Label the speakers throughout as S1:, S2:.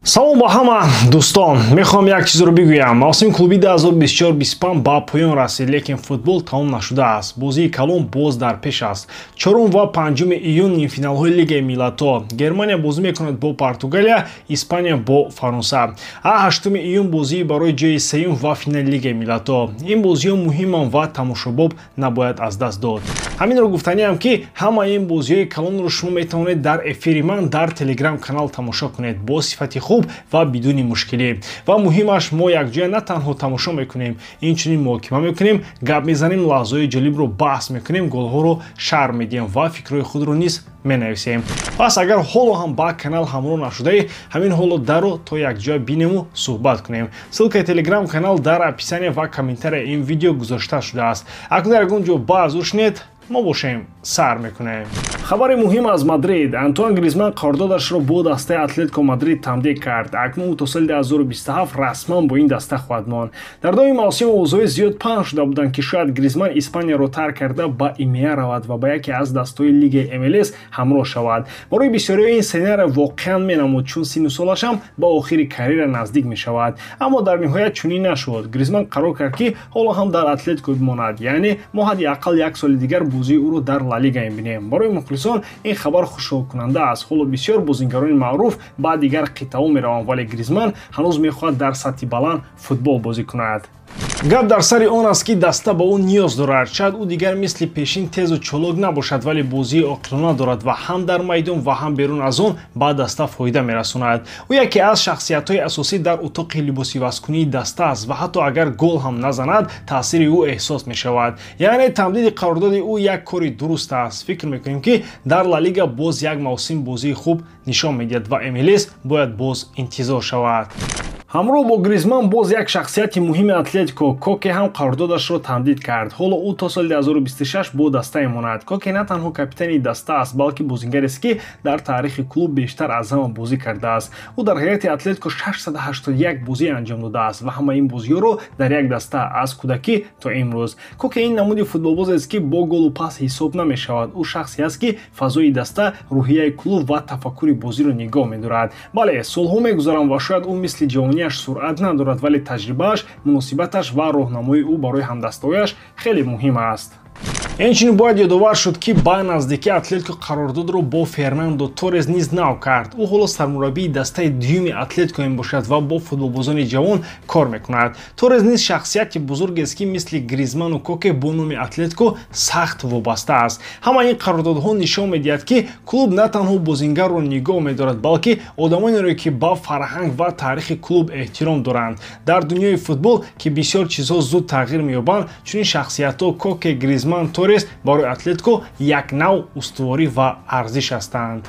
S1: Салом ба ҳама дӯстон. Мехоҳам як чизро бигӯям. Мавсими клуби 2024-25 ба поён расид, лекин футбол тамом нашудааст. Бозии калон боз дар пеш аст. 4 ва 5 июн нимфиналҳои Лигаи миллатҳо. Германия бозӣ мекунад бо Португалия, Испания бо Фаронса. 8 июн бозии барои ҷои сеюм ва финали Лигаи миллатҳо. Ин бозиҳо муҳиманд ва тамошобоб набояд аз даст дод. Ҳаминро гуфтаниам, ки ҳамаи ин бозиҳои калонро шумо метавонед дар эфири ман дар Телеграм канал тамошо кунед бо сифати хуб ва бидуни мушкилӣ. Ва муҳимаш, мо якҷоя на танҳо тамошо мекунем, инчунин муҳокима мекунем, гап мезанем, лаҳзаҳои ҷолибро баҳс мекунем, голҳоро шарҳ медиҳем ва фикрҳои худро низ менависем. Пас агар ҳоло ҳам ба канал ҳамроҳ нашудаӣ, ҳамин ҳоло даро, то якҷоя бинему суҳбат кунем. Ссылкаи Телеграм канал дар описания ва комментарияи ин видео гузошта шудааст. Акнун дар ягон ҷо баҳс ушнед, мо бошем, сар мекунем. Хабари муҳим аз Мадрид. Антуан Гризман қарордодашро бо дастаи Атлетико Мадрид тамдид кард. Акнун ӯ то соли 2027 расман бо ин даста хоҳад монд. Дар давоми мавсим овозҳои зиёд паҳн шуда буданд, ки шояд Гризман Испанияро тарк карда, ба ИМА равад ва ба яке аз дастаҳои лигаи МЛС ҳамроҳ шавад. Барои бисёриҳо ин сценарий воқеан менамуд, чун синну солаш ҳам ба охири карьера наздик мешавад. Аммо дар ниҳоят чунин нашуд. Гризман қарор кард, ки ҳоло ҳам дар Атлетико бимонад, яъне мо ҳадди ақал як соли дигар бозии ӯро дар Ла Лига мебинем. Барои мухлисон ин хабар хушҳолкунанда аст. Ҳоло бисёр бозингарони маъруф ба дигар қитъаҳо мераванд, вале Гризман ҳанӯз мехоҳад дар сатҳи баланд футбол бозӣ кунад. Гап дар сари он аст, ки даста ба ӯ ниёз дорад. Шояд ӯ дигар мисли пешин тезу чолок набошад, вале бозии оқилона дорад ва ҳам дар майдон ва ҳам берун аз он ба даста фоида мерасонад. Ӯ яке аз шахсиятҳои асосӣ дар утоқи либосивазкунии даста аст ва ҳатто агар гол ҳам назанад, таъсири ӯ эҳсос мешавад. Яъне тамдиди қарордоди ӯ як кори дуруст аст. Фикр мекунем, ки дар Ла Лига боз як мавсим бозии хуб нишон медиҳад ва МЛС бояд боз интизор шавад. Ҳамроҳ бо Гризман боз як шахсияти муҳими Атлетико, Коке, ҳам қарордодашро тамдид кард. Ҳоло ӯ то соли 2026 бо даста мемонад. Коке на танҳо капитани даста аст, балки бозингарест, ки дар таърихи клуб бештар аз ҳама бозӣ кардааст. Ӯ дар ҳайати Атлетико 681 бозӣ анҷом додааст ва ҳамаи ин бозиҳоро дар як даста, аз кӯдакӣ то имрӯз. Коке ин намуди футболбозест, ки бо голу пас ҳисоб намешавад. Ӯ шахсе аст, ки фазои даста, рӯҳияи клуб ва тафаккури бозиро нигоҳ медорад. Бале, солҳо мегузаранд ва шояд ӯ мисли ҷавониаш суръат надорад, вале таҷрибааш, муносибаташ ва роҳнамоии ӯ барои ҳамдастаҳояш хеле муҳим аст. Инчунин бояд ёдовар шуд, ки ба наздикӣ Атлетико қарордодро бо Фернандо Торрес низ нав кард. Ӯ ҳоло сармураббии дастаи дуюми Атлетико мебошад ва бо футболбозони ҷавон кор мекунад. Торрес низ шахсияти бузургест, ки мисли Гризману Коке бо номи Атлетико сахт вобаста аст. Ҳамаи ин қарордодҳо нишон медиҳад, ки клуб на танҳо бозингарро нигоҳ медорад, балки одамонеро, ки ба фарҳанг ва таърихи клуб эҳтиром доранд. Дар дунёи футбол, ки бисёр чизҳо зуд тағйир меёбанд, чунин шахсиятҳо, Коке, Гризман, Торрес, барои Атлетико як нав устуворӣ ва арзиш ҳастанд.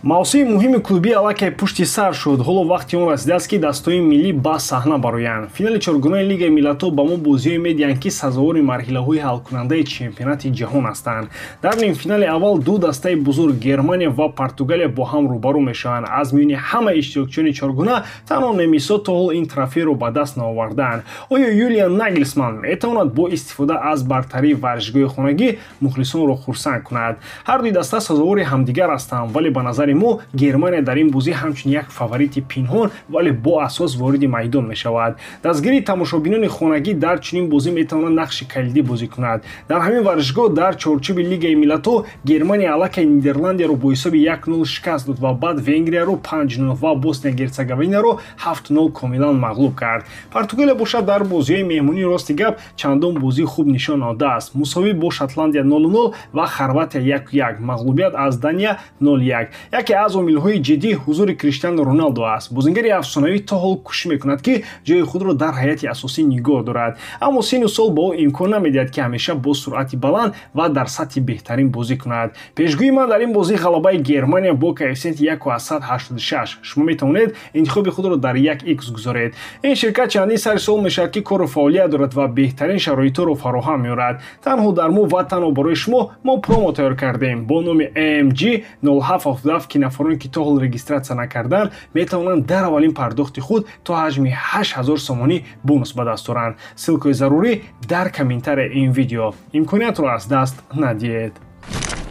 S1: Мавсими муҳими клубӣ аллакай пушти сар шуд. Ҳоло вақти он расидааст, ки дастаҳои миллӣ ба саҳна бароянд. Финали чоргунаи Лигаи миллатҳо ба мо бозиҳое медиҳанд, ки сазовори марҳилаҳои ҳалкунандаи чемпионати ҷаҳон ҳастанд. Дар нимфинали аввал ду дастаи бузург, Германия ва Португалия, бо ҳам рӯбарӯ мешаванд. Аз миёни ҳама иштирокчиёни чоргуна танҳо немисҳо то ҳол ин трофейро ба даст наовардаанд. Оё Юлиан Нагелсман метавонад бо истифода аз бартарии варзишгоҳи хонагӣ мухлисонро хурсанд кунад? Ҳар дуи даста сазовори ҳамдигар ҳастанд, вале ба назари мо Германия дар ин бозӣ ҳамчун як фаворити пинҳон, вале бо асос вориди майдон мешавад. Дастгирии тамошобинони хонагӣ дар чунин бозӣ метавонад нақши калидӣ бозӣ кунад. Дар ҳамин варзишгоҳ дар чорчӯби Лигаи миллатҳо Германия аллакай Нидерландияро бо ҳисоби 1-0 шикаст дод ва баъд Венгрияро 5-0 ва Босния Герцеговинаро 7-0 комилан мағлуб кард. Португалия бошад, дар бозиҳои меҳмонӣ, рости гап, чандон бозии хуб нишон надодааст: мусовӣ бо Шотландия 0-0 ва Хорватия 1-1, мағлубият аз Дания 0-1. Яке аз омилҳои ҷиддӣ ҳузури Криштиану Роналдо аст. Бозингари афсонавӣ то ҳол кӯшиш мекунад, ки ҷои худро дар ҳайати асосӣ нигоҳ дорад, аммо синну сол ба ӯ имкон намедиҳад, ки ҳамеша бо суръати баланд ва дар сатҳи беҳтарин бозӣ кунад. Пешгӯии ман дар ин бозӣ: ғалабаи Германия бо коэффисиенти 1,86. Шумо метавонед интихоби худро дар 1 х гузоред. Ин ширкат чандин сари сол мешавад, ки кору фаъолият дорад ва беҳтарин шароитҳоро фароҳам меорад. Танҳо дар мо ва танҳо барои шумо мо промо тайёр кардем бо номи AMG 0777, ки нафароне, ки то ҳол регистрация накардаанд, метавонанд дар аввалин пардохти худ то ҳаҷми 8000 сомонӣ бонус ба даст оранд. Ссылкаи зарурӣ дар комментарияи ин видео. Имкониятро аз даст надиҳед.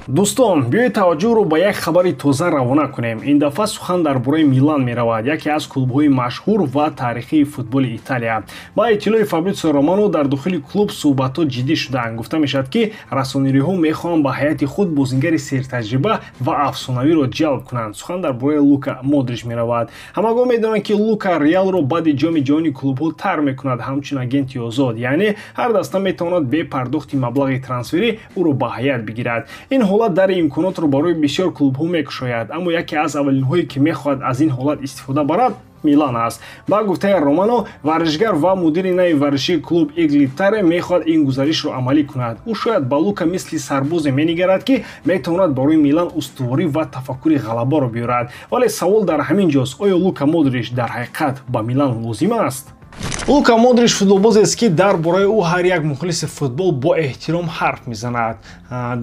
S1: Дӯстон, биёед таваҷҷӯҳро ба як хабари тоза равона кунем. Ин дафъа сухан дар бораи Милан меравад, яке аз клубҳои машҳур ва таърихии футболи Италия. Ба иттилои Фабритсио Романо, дар дохили клуб суҳбатҳо ҷиддӣ шудаанд. Гуфта мешавад, ки расонириҳо мехоҳанд ба ҳайати худ бозингари сертаҷриба ва афсонавиро ҷалб кунанд. Сухан дар бораи Лука Модрич меравад. Ҳамагон медонанд, ки Лука Реалро баъди Ҷоми ҷаҳони клубҳо тар мекунад ҳамчун агенти озод, яъне ҳар даста метавонад бе пардохти маблағи трансферӣ ӯро ба ҳайат бигирад. Ин ҳолат дари имконотро барои бисёр клубҳо мекушояд, аммо яке аз аввалинҳое, ки мехоҳад аз ин ҳолат истифода барад, Милан аст. Ба гуфтаи Романо, варзишгар ва мудири нави варзишии клуб Игли Таре мехоҳад ин гузаришро амалӣ кунад. Ӯ шояд ба Лука мисли сарбозе менигарад, ки метавонад барои Милан устуворӣ ва тафаккури ғалабаро биёрад. Вале савол дар ҳамин ҷост: оё Лука Модрич дар ҳақиқат ба Милан лозим аст? Лука Модрич футболбозест, ки дар бораи ӯ ҳар як мухлиси футбол бо эҳтиром ҳарф мезанад.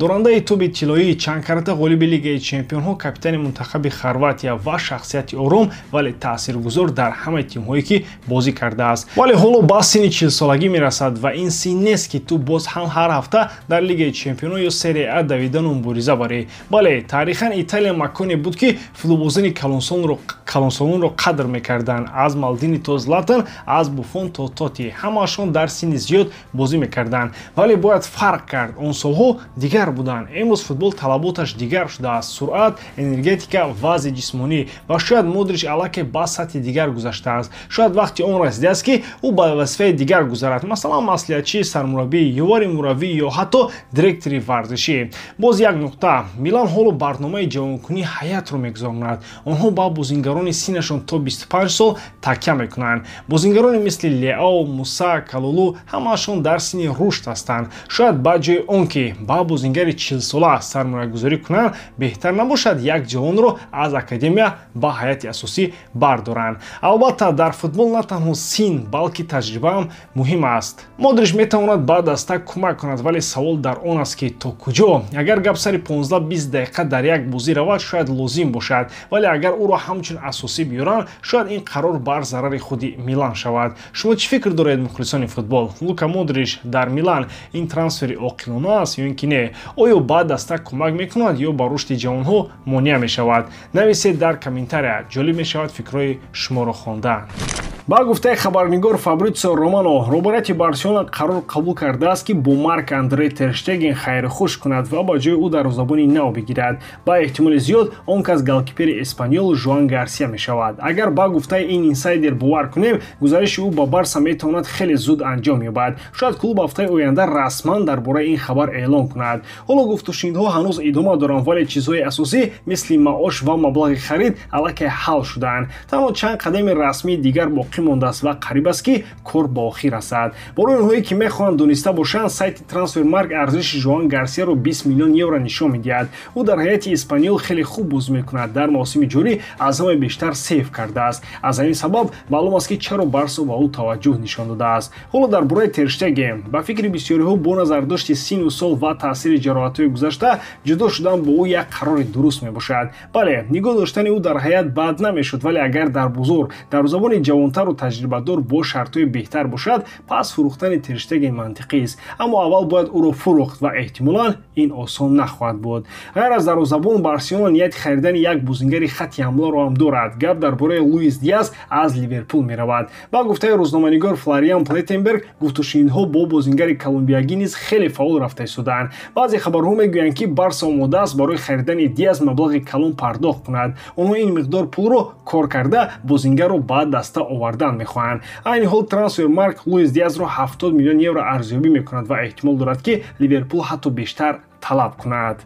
S1: Дорандаи тӯби тиллоӣ, чанд карата ғолиби Лигаи чемпионҳо, капитани мунтахаби Хорватия ва шахсияти ором, вале таъсиргузор дар ҳамаи тимҳое, ки бозӣ кардааст. Вале ҳоло ба синни 40-солагӣ мерасад ва ин син нест, ки ту боз ҳам ҳар ҳафта дар Лигаи чемпионҳо ё Серия А давидану мубориза барӣ. Бале, таърихан Италия маконе буд, ки футболбозони калонсолонро қадр мекарданд. Аз Малдини то Златан, аз Буфон то Тоти, ҳамаашон дар синни зиёд бозӣ мекарданд. Вале бояд фарқ кард: он солҳо дигар буданд. Имрӯз футбол талаботаш дигар шудааст: суръат, энергетика, вазъи ҷисмонӣ. Ва шояд Модрич аллакай ба сатҳи дигар гузаштааст. Шояд вақти он расидааст, ки ӯ ба вазифаи дигар гузарад, масалан, маслиҳатчӣ, сармураббӣ, ёвари мураббӣ ё ҳатто директори варзишӣ. Боз як нуқта: Милан ҳоло барномаи ҷавонкунии ҳайатро мегузаронад. Онҳо ба бозингарони синнашон то 25 сол такя мекунанд. Бозингарони мисли Леао, Муса, Калулу ҳамаашон дар синни рушд ҳастанд. Шояд ба ҷои он ки ба бозингари 40-сола сармоягузорӣ кунанд, беҳтар набошад як ҷавонро аз академия ба ҳайати асосӣ бардоранд? Албатта, дар футбол на танҳо син, балки таҷрибаам муҳим аст. Модрич метавонад ба даста кӯмак кунад, вале савол дар он аст, ки то куҷо. Агар гап сари 15-20 дақиқа дар як бозӣ равад, шояд лозим бошад, вале агар ӯро ҳамчун асосӣ биёранд, шояд ин қарор бар зарари худи Милан шавад. Шумо чӣ фикр доред, мухлисони футбол? Лука Модрич дар Милан ин трансфери оқилона аст ё ин ки не? Оё ба даста кӯмак мекунад ё ба рушди ҷавонҳо монеа мешавад? Нависед дар комментария, ҷолиб мешавад фикрҳои шуморо хондан. Ба гуфтаи хабарнигор Фабритсио Романо, роҳбарияти Барселона қарор қабул кардааст, ки бо Марк Андре Терштеген хайрхуш кунад ва ба ҷои ӯ дарвозабони нав бигирад. Ба эҳтимоли зиёд, он кас голкипери Эспаньол Жуан Гарсия мешавад. Агар ба гуфтаи ин инсайдер бовар кунем, гузариши ӯ ба Барса метавонад хеле зуд анҷом ёбад. Шояд клуб ҳафтаи оянда расман дар бораи ин хабар эълон кунад. Ҳоло гуфтушунидҳо ҳанӯз идома доранд, вале чизҳои асосӣ мисли маош ва маблағи харид аллакай ҳал шудаанд. Танҳо чанд қадами расмии дигар боқӣ мондааст ва қариб аст, ки кор ба охир расад. Барои онҳое, ки мехоҳанд дониста бошанд, сайти Трансфермарк арзиши Жоан Гарсияро 20 миллион евро нишон медиҳад. Ӯ дар ҳайати Эспаньол хеле хуб бозӣ мекунад, дар мавсими ҷорӣ аз ҳама бештар сейв кардааст. Аз ҳамин сабаб маълум аст, ки чаро Барсо ба ӯ таваҷҷӯҳ нишон додааст. Ҳоло дар бораи Терштеген. Ба фикри бисёриҳо, бо назардошти сину сол ва таъсири ҷароҳатҳои гузашта, ҷудо шудан бо ӯ як қарори дуруст мебошад. Бале, нигоҳ доштани ӯ дар ҳайат бад намешуд, вале агар дар бозор дарвозабони ҷавонтару таҷрибадор бо шартҳои беҳтар бошад, пас фурӯхтани Терштеген мантиқист. Аммо аввал бояд ӯро фурӯхт ва эҳтимолан ин осон нахоҳад буд. Ғайр аз дарвозабон, Барселона нияти харидани як бозингари хатти ҳамларо ҳам дорад. Гап дар бораи Луис Диас аз Ливерпул меравад. Ба гуфтаи рӯзноманигор Флориан Плеттенберг, гуфтушунидҳо бо бозингари колумбиягӣ низ хеле фаъол рафта истодаанд. Баъзе хабарҳо мегӯянд, ки Барса омода аст барои харидани Диас маблағи калон пардохт кунад. Онҳо ин миқдор пулро кор карда бозингарро ба даста овардан мехоҳанд. Айни ҳол Трансфермарк Луис Диасро 70 миллион евро арзёбӣ мекунад ва эҳтимол дорад, ки Ливерпул ҳатто бештар талаб кунад.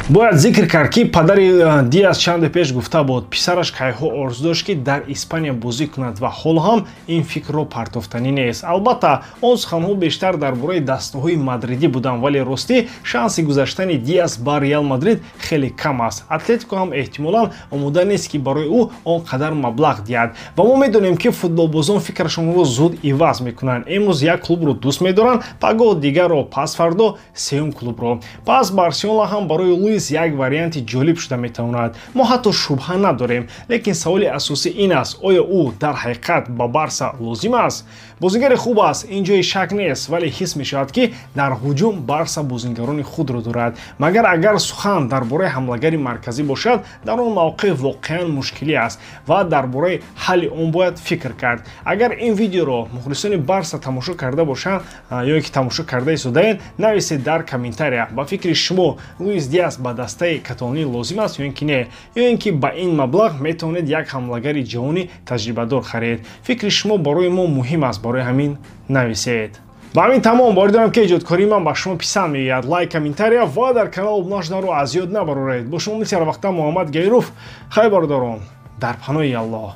S1: Бояд зикр кард, ки падари Диас чанде пеш гуфта буд, писараш кайҳо орзу дошт, ки дар Испания бозӣ кунад ва ҳоло ҳам ин фикрро партофтанӣ нест. Албатта, он суханҳо бештар дар бораи дастаҳои мадридӣ буданд, вале ростӣ шанси гузаштани Диас ба Реал Мадрид хеле кам аст. Атлетико ҳам эҳтимолан омода нест, ки барои ӯ он қадар маблағ диҳад. Ва мо медонем, ки футболбозон фикрашонро зуд иваз мекунанд. Имрӯз як клубро дӯст медоранд, пагоҳ дигарро, пас фардо сеюм клубро. Пас Барселона ҳам барои Луис чиз як варианти ҷолиб шуда метавонад. Мо ҳатто шубҳа надорем, лекин саволи асосӣ ин аст: оё ӯ дар ҳақиқат ба Барса лозим аст? Бозингари хуб аст, ин ҷои шак нест, вале ҳис мешавад, ки дар ҳуҷум Барса бозингарони худро дорад. Магар агар сухан дар бораи ҳамлагари марказӣ бошад, дар он мавқеъ воқеан мушкилӣ аст ва дар бораи ҳалли он бояд фикр кард. Агар ин видеоро мухлисони Барса тамошо карда бошанд ё ки тамошо карда истодаед, нависед дар комментария: ба фикри шумо, Луис Диас ба дастаи каталонӣ лозим аст ё ин ки не, ё ин ки ба ин маблағ метавонед як ҳамлагари ҷавони таҷрибадор харед? Фикри шумо барои мо муҳим аст, барои ҳамин нависед. Ба ҳамин тамом. Боварӣ дорам, ки эҷодкории ман ба шумо писанд меояд. Лайк, комментария ва дар канал обуна шуданро аз ёд набароред. Бо шумо мисли ҳарвақта Муҳаммад Гайруф. Хайр, бародарон, дар паноҳи Аллоҳ.